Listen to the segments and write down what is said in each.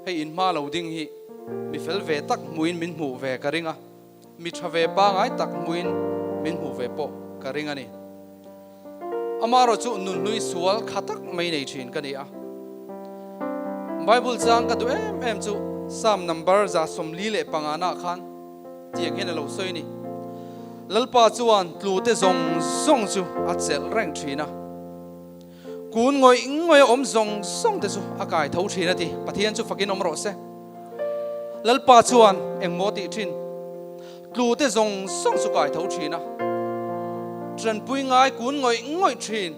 Hei in hma lo ding hi mi fel ve tak hmuin min hmuh ve ka ring a, mi tha ve pangai tak hmuin min hmuh ve pawh ka ring a ni. Amaherawhchu nunhlui sual kha tak mai nei thin ka ni a. Bible chang ka duh em em chu Psalm number 145 nah khan tiang hian a lo sawi a ni, Lalpa chuan tlute zawng zawng chu a chelh reng thin a. Kun ngawih ngawih a awm zawng zawng te chu a kai tho thin a ti. Pathian chu fakin awm rawh se. Lalpa chuan engmaw tih thin? Tlu te zawng zawng chu kai tho thin a. Tanpui ngai kun ngawih ngawih thin.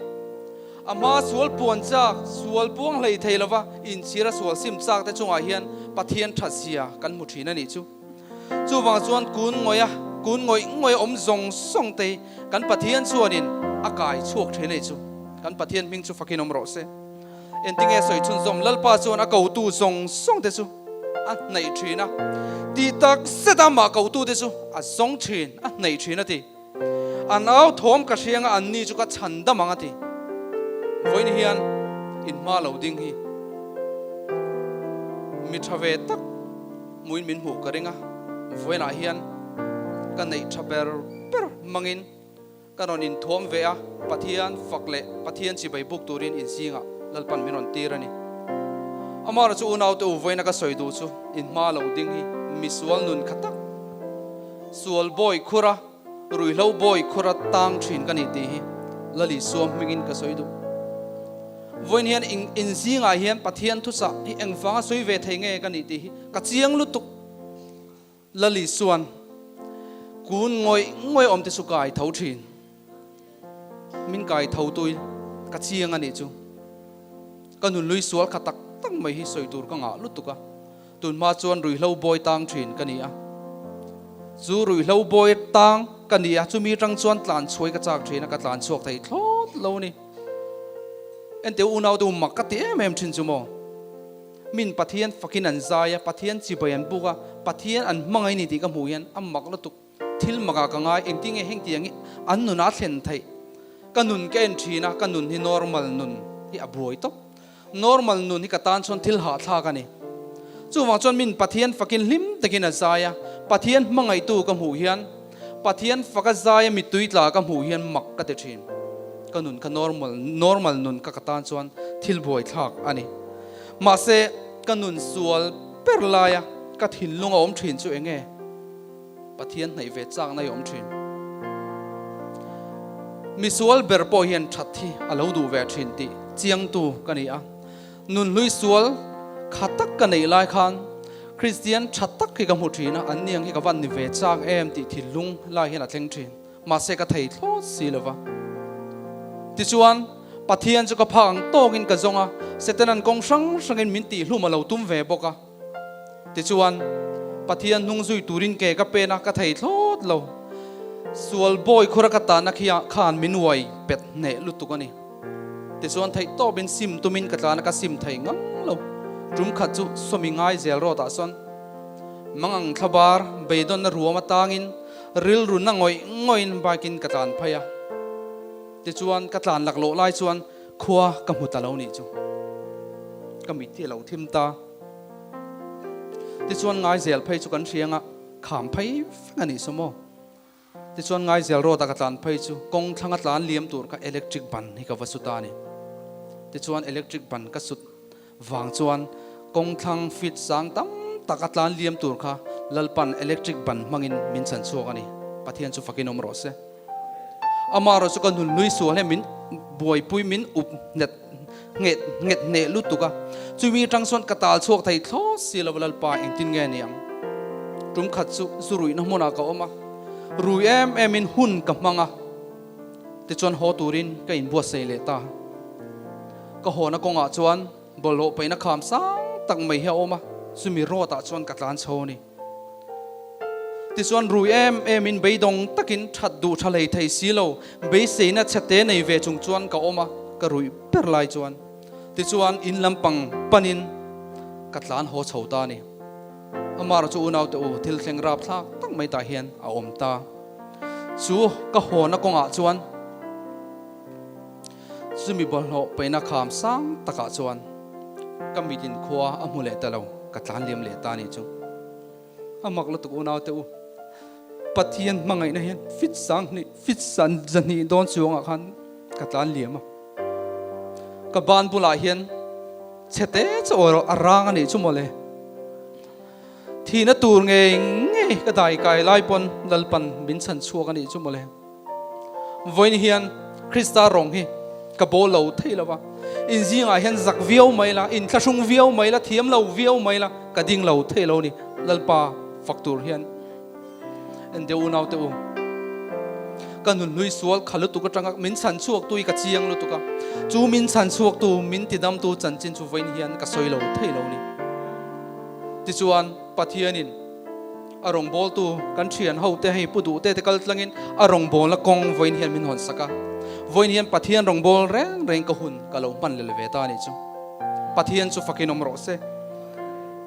A hma sual puan chak, sual puang hlei thei lova inchhir a sual sim chak te chungah hian Pathian that zia kan hmu thin a nih chu. Chuvang chuan kun ngawih a, kun ngawih ngawih a awm zawng zawng te hi kan Pathian chuanin a kai chhuak thin a ni chu. Kan Pathian hming chu fakin awm rawh se. Engtinge sawi chhunzawm? Lalpa chuan a kotu zawng zawng te chu a hnaih thin a, tih tak zet a mah kotu te chu a zawng thin, a hnaih thin a ti. An au thawm ka hriang a, anni chu ka chhan dam ang a ti. Vawiin hian in hma lo ding hi mi tha ve tak hmuin min hmuh ka ring a, vawiinah hian ka neih tha ber ber hmangin ka rawn inthuam ve a, Pathian fak leh Pathian chibai buk turin inzingah Lalpan min rawn tir a ni. Amara chu unaute u vawiina ka sawi duh chu in hma lo ding hi misual nun kha tak Sual bawi khura, ruihhlo bawi khura tang thin ka ni tih hi Lali Suam hmingin ka sawi duh. Vawiin hian in inzingah hian Pathian thuchah hi engvanga sawi ve thei nge ka nih tih hi ka chiang lutuk. Lali Suan kun ngawih ngawih awm te chu kai tho thin. Min kai tho tui ka chiang a nih chu. Ka nunlui sual kha tak tak mai hi sawi tur ka ngah lutuk a. Tunhma chuan ruihhlo bawi tang thin ka ni a. Chu ruihhlo bawi tang ka ni a, chumi atang chuan tlan chhuai ka chak thin a, ka tlan chhuak thei thlawt lo a ni. Enteh unau te u mak ka ti em em thin chu maw? Min Pathian fakin an zai a, Pathian chibai an buk a, Pathian an hmangaih ni tih ka hmuh hian a mak lutuk. Thil makah ka ngai, engtinge hengtiang hi an nunah a thlen theih? Ka nun ka en thin a, ka nun hi normal nun hi a buai tawp. Normal nun hi ka tan chuan thil hahthlak a ni. Chuvang chuan min Pathian fakin hlim takin a zai a, Pathian hmangaihtu ka hmuh hian, Pathian faka zai a mittui tla ka hmuh hian mak ka ti thin. Ka nun kha normal, normal nun kha ka tan chuan thil buaithlak a ni. Mahse, ka nun sual ber laia ka thinlung a awm thin chu enge? Pathian hnaih ve chakna i awm thin. Misual ber pawh hian that hi a lo duh ve thin tih chiangtu ka ni a. Nunhlui sual kha tak ka neih lai khan Kristian tha tak hi ka hmu thin a, an niang hi ka van ni ve chak em tih thinlung lai hian a thleng thin. Mahse ka thei thlawt si lo va. Tichuan, Pathian chu ka phak ang tawkin ka zawng a, Setanan kawng hrang hrangin min tihhlum a lo tum ve bawk a. Tichuan, Pathian hnung zui turin ke ka pen a, ka thei thlawt lo. Sual bawi khura ka tahna khi ah khan min uai pet hneh lutuk a ni. Tichuan, theih tawpin sim tumin ka tlan a, ka sim thei ngang lo. Tum khat chu sawmi ngai zel rawt ah sawn mangang thlabar beidawnna ruam atangin rilru na ngawih ngawihin bike in ka tlan phei a. Tichuan, ka tlan laklawh lai chuan khua ka hmu ta lo nih chu. Ka mit hi a lo thim ta. Tichuan Ngaizel phei chu kan hriang a, kham phei vek a nih saw maw? Tichuan Ngaizel road a ka tlan phei chu kawng thlanga tlan liam tur kha electric ban hi ka va sut a ni. Tichuan electric ban ka sut vang chuan kawng thlang feet sang tam tak a tlan liam tur kha Lalpan electric ban hmangin min chhan chhuak a ni. Pathian chu fakin awm rawh se. Amaherawh chu ka nunhlui sual hian min buaipui min up nghet nghet nghet hneh lutuk a, chumi atang chuan ka tal chhuak thei thlawt si lo Lalpa engtin nge ni ang? Tum khat chu zu ruihna hmunah ka awm a, rui em em in hun ka hmang a, tichuan haw turin ka inbuatsaih leh ta. Ka hawna kawngah chuan bawlhhlawh paihna kham sang tak mai hi a awm a, chumi road ah chuan ka tlan chho a ni. Tichuan rui em em in beidawng takin that duh tha hlei thei si lo, beiseina chhete nei ve chung chuan ka awm a, ka ruih ber lai chuan. Tichuan in lampang panin ka tlan haw chho ta a ni. Amara chu unaute u thil thleng rap thlak tak mai tah hian a awm ta. Chu ka hawna kawngah chuan chumi bawlhhlawh paihna kham sang takah chuan ka mit in khua a hmu leh ta lo. ka tlan liam leh ta ni chu. A mak lutuk unau te u. Pathian hmangaihna hian fit sang hnih, fit san zahnih dawn chuangah khan ka tlan liam a. Ka ban bulah hian chhe te chu awi rawh, a rang a nih chu mawle. Thihna tur ngei ngei ka dai kai lai pawn Lalpan min chhan chhuak a nih chu mawle. Vawiin hian Krista rawng hi ka bawl lo thei lo va, in zingah hian zak viau mai la, in thlahrung viau mai la, thiam lo viau mai la, ka ding lo thei lo ni, Lalpa fak tur hian en deuh unau te u. Ka nun hlui sual kha lutuk atanga min chhan chhuak tu hi ka chiang lutuk a, chu min chhan chhuak tu, min tidam tu chanchin chu vawiin hian ka sawi lo thei lo ni. Tichuan Pathianin A rawngbawltu kan thian ho te hei pu duh te te kal tlangin a rawngbawlna kawng vawiin hian min hawn sak a. Vawiin hian Pathian rawngbâwl reng reng ka hun ka lo hman lel ve ta a nih chu. Pathian chu fakin awm rawh se.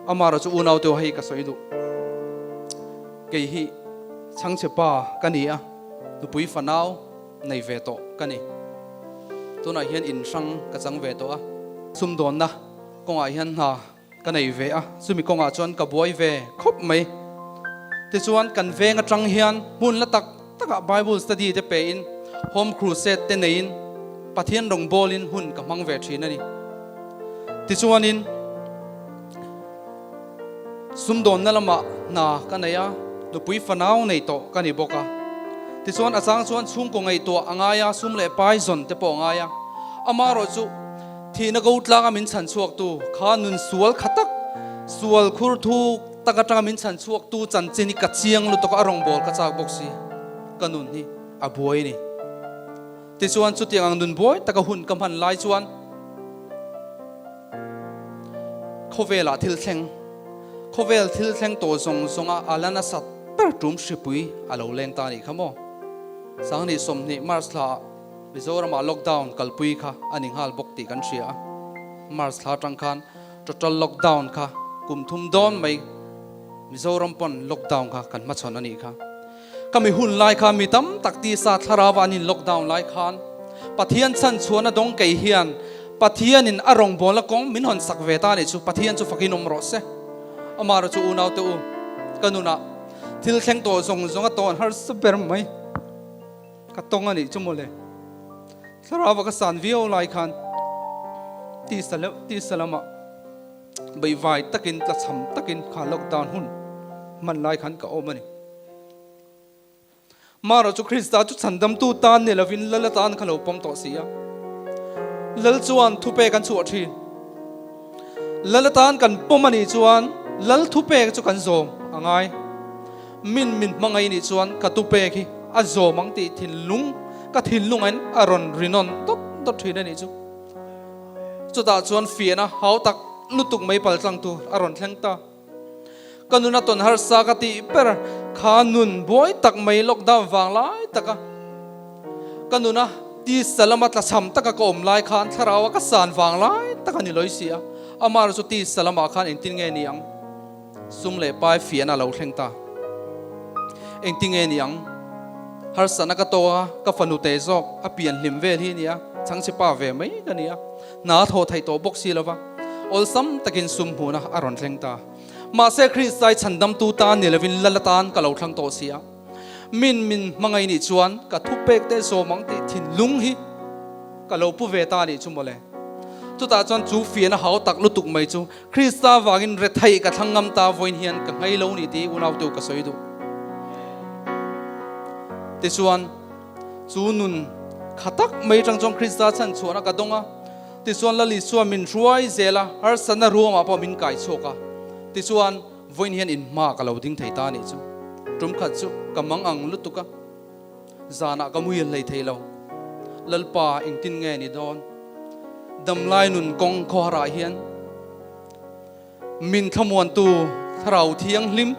Amah chu unau te hei ka sawi duh. Kei hi chhangchhe pa ka ni a, nupui fanau nei ve tawh ka ni. Tunah hian in hrang ka chang ve tawh a. Sumdawnna kawngah hian hna Ka nei ve a, chumi kawngah chuan ka buai ve khawp mai. Tichuan kan veng atang hian hmun la tak takah Bible study te pein, home crusade te neiin, Pathian rawngbawlin hun ka hmang ve thin a ni. Tichuanin sumdawnna lamah hna ka nei a, nupui fanau nei tawh ka ni bawk a. Tichuan a chang chuan chhungkaw ngaihtuah a ngai a, sum leh pai zawn te pawh a ngai a. Amaherawhchu Thihna ko tlanga min chhan chhuaktu kha nun sual kha tak, sual khur thuk tak atanga min chhan chhuaktu chanchin hi ka chiang lutuk a, a rawngbâwl ka châk bawk si, ka nun hi a buai a ni. Tichuan chutiang ang nun buai taka hun ka hman lai chuan khawvelah thil thleng, khawvel thil thleng tawh zawng zawnga a la nasat ber tum hripui a lo leng ta a nih kha maw? Sangni 20 March thlaah. Mizoramah lockdown kalpui kha a ni nghal bawk tih kan hria a, March thla atang khan total lockdown kha kum thum dawn mai Mizoram pawn lockdown kha kan hmachhawn a nih kha. Ka mi hun lai kha mi tam tak tisa thlarau an in lockdown lai khan Pathian chhan chhuahna dawng kei hian Pathianin a rawngbawlna kawng min hawn sak ve ta a nih chu Pathian chu fakin awm rawh se. Amah chu unaute u ka nunah thil thleng tawh zawng zawng a tawn harsa ber mai. Ka tawng a nih chu mawle. Thlarau ka san viau lai khan tisa leh tisa lamah beihvai takin tlachham takin kha lockdown hun hman lai khan ka awm a ni. Marawh chu Krista chu chhandamtu tan ni lovin Lal atan kha lo pawm tawh si a. Lal chuan thupek an chhuah thin. Lal atan kan pawm a nih chuan Lal thupek chu kan zawm a ngai. Min min hmangaih nih chuan ka tupek hi a zawm ang tih thinlung ka thinlungain a rawn rinawn dawt dawt thin a nih chu. Chutah chuan fiahna hau tak lutuk mai pal tlang tur a rawn thleng ta. Ka nun a tawn harsa ka tih ber kha nun buai tak mai lockdown vang lai taka ka nuna tisa lama tlachham taka ka awm lai khan thlarau a ka san vang lai tak a ni lawi si a. Amah chu tisa lamah khan engtin nge ni ang? Sum leh pai fiahna a lo thleng ta. Engtinge ni ang? Harsatna ka tawk a, ka fanu te zawk a pian hlim vel hi a ni a, chhangchhe pa ve mai ka ni a, hna a thaw theih tawh bawk si lo va, awlsam takin sum hmuhna a rawn thleng ta. Mahse Kristai chhandamtu tan ni lovin Lal atan ka lo thlang tawh si a. Min min hmangaih nih chuan ka thupek te zawm ang tih thinlung hi ka lo pu ve ta a nih chu mawle. Chutah chuan chu fiahna hau tak lutuk mai chu Krista vangin retheih ka thlang ngam ta vawiin hian ka nghei lo ni tih unautu ka sawi duh. Tichuan, chu nun kha tak mai atang chuan Krista chhan chhuahna ka dawng a, tichuan Lal Isua min hruai zel a, harsatna ruamah pawh min kai chhuak a, tichuan vawiin hian in hma ka lo ding thei ta a nih chu. Tum khat chu ka mang ang lutuk a, zanah ka muhil hlei thei lo. Lalpa engtin nge ni dawn? Damlai nun kawng khawharah hian min thlamuantu Thlarau Thianghlim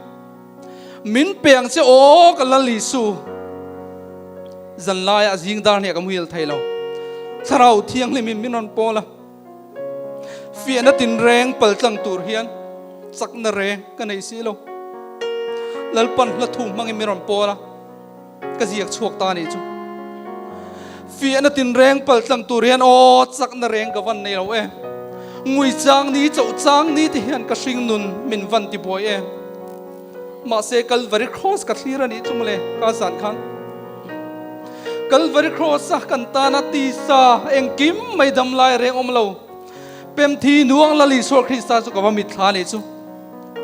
min pe ang che aw ka Lal Isu. Zanlaiah zing dar hniah ka muhil thei lo. Thlarau Thianghlimin min rawn pawl a, fiahna tinreng paltlang tur hian chakna reng ka nei si lo. Lalpan hla thu hmangin min rawn pawl a. Ka ziak chhuak ta nih chu. Fiahna tinreng pal tlang tur hian aw chakna reng ka van nei lo e. Ngui chang ni chauh chang ni te hian ka hring nun min van ti buai em. Mahse Kalvari Cross ka thlir a nih chu mawle ka zan khan. Kalvari Cross a kan tana tisa engkim mai dam lai reng awm lo. Pemthi nuang Lal Isua Krista chu ka va mitthla a nih chu.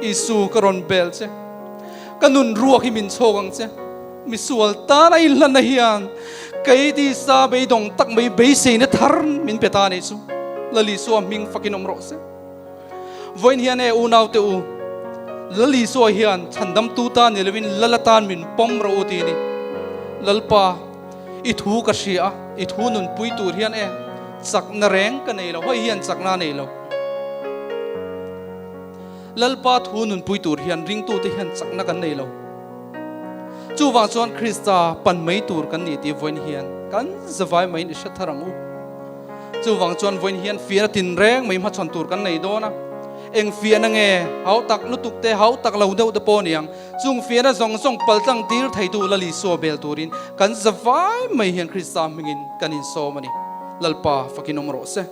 Isu ka rawn bel che. Ka nun ruak hi min chhawk ang che. Misual tana inhlanna hian kei tisa beidawng tak mai beiseina thar min pe ta a nih chu. Lal Isua hming fakin awm rawh se. Vawiin hian e unaute u, Lal Isua hian chhandamtu tan ni loin Lal atan min pawm rawh u ti a ni. Lalpa, i thu ka hria a, i thu nunpui tur hian e chakna reng ka nei lo, hei hian chakna a nei lo. Lalpa thu nunpui tur hian ringtute hian chakna kan nei lo. Chuvang chuan Krista pan mai tur kan ni tih vawiin hian kan zavai maiin i hre thar ang u. Chuvang chuan vawiin hian fiahna tinreng mai hmachhawn tur kan nei dawn a. Eng fiahna nge hau tak lutuk te, hau tak lo deuh te pawh a ni ang. Chung fiahna zawng zawng paltlang tir theitu Lal Isua bel turin kan zavai mai hian Krista hmingin kan insawm a ni. Lalpa fakin awm rawh se.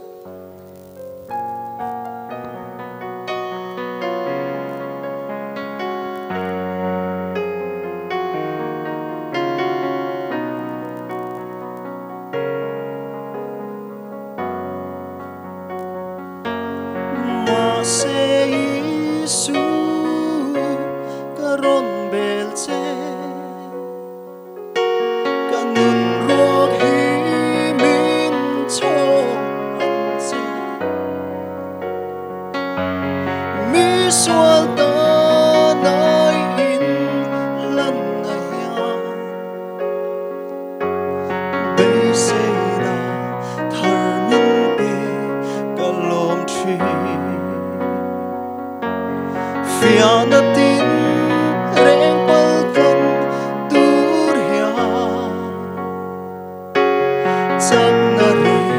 Mahse Isu ka rawn bel che. Ka nun ruak hi min chhawk ang che. Mi sual ta nai in lan na hian beiseina thar min pe ka lawm thin. Fiahna tin reng pal tlang tur hian chakna reng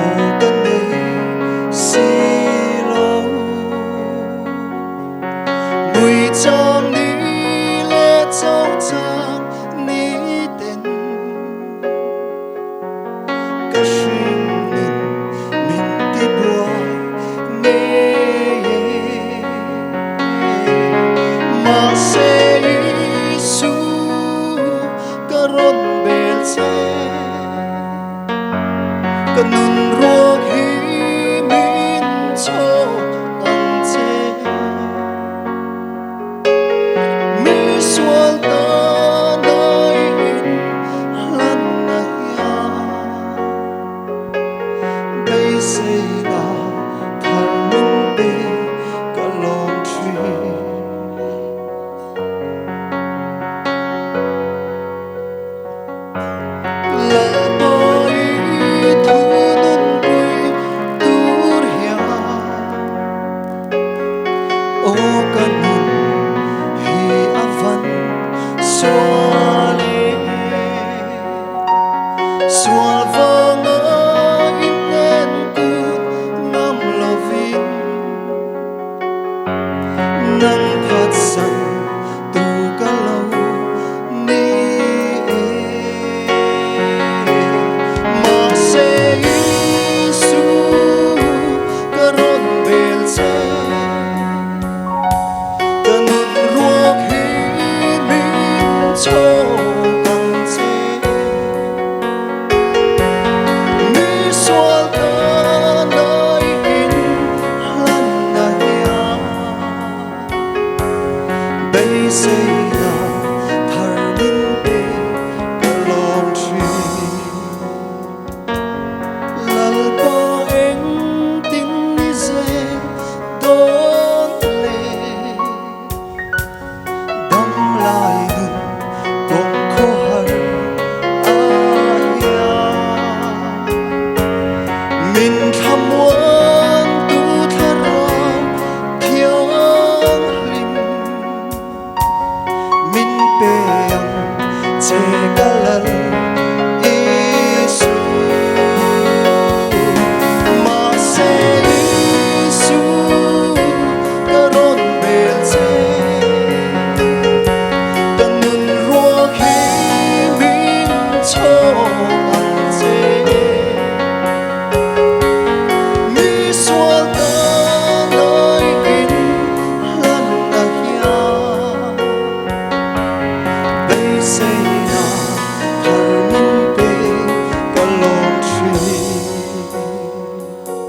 aw ka nei si lo. Mui chang ni leh cho chang ni ten Ka hring nun min ti buai ngei e. Mahse Isu ka rawn bel che, ka nun ruak hi min chhawk ang che. Mi sual ta nai in hlan na hian beiseina thar min pe ka lawm thin. Lalpa i thu nunpui tur hian aw ka nun hi a van sual e. Sual vanga in en kut ngam lovin nang phatsan tu ka lo ni e. Mahse Isu ka rawn bel che, ka nun ruak hi min chhawk ang che. Mi sual ta nai in hlan na hian beiseina thar min pe ka lawm thin. Lalpa engtin ni zel dawn le, dam lai nun kawng khawhar a hian. Min thlamuan tu thlarau thianghlim. Beiseina thar min pe ka lawm thin.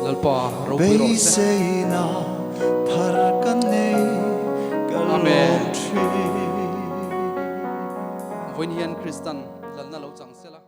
Lalpa ropui rawh se. Beiseina thar ka nei ka Amen. lawm thin. Vawiin hian Kristan lalna lo chang sela.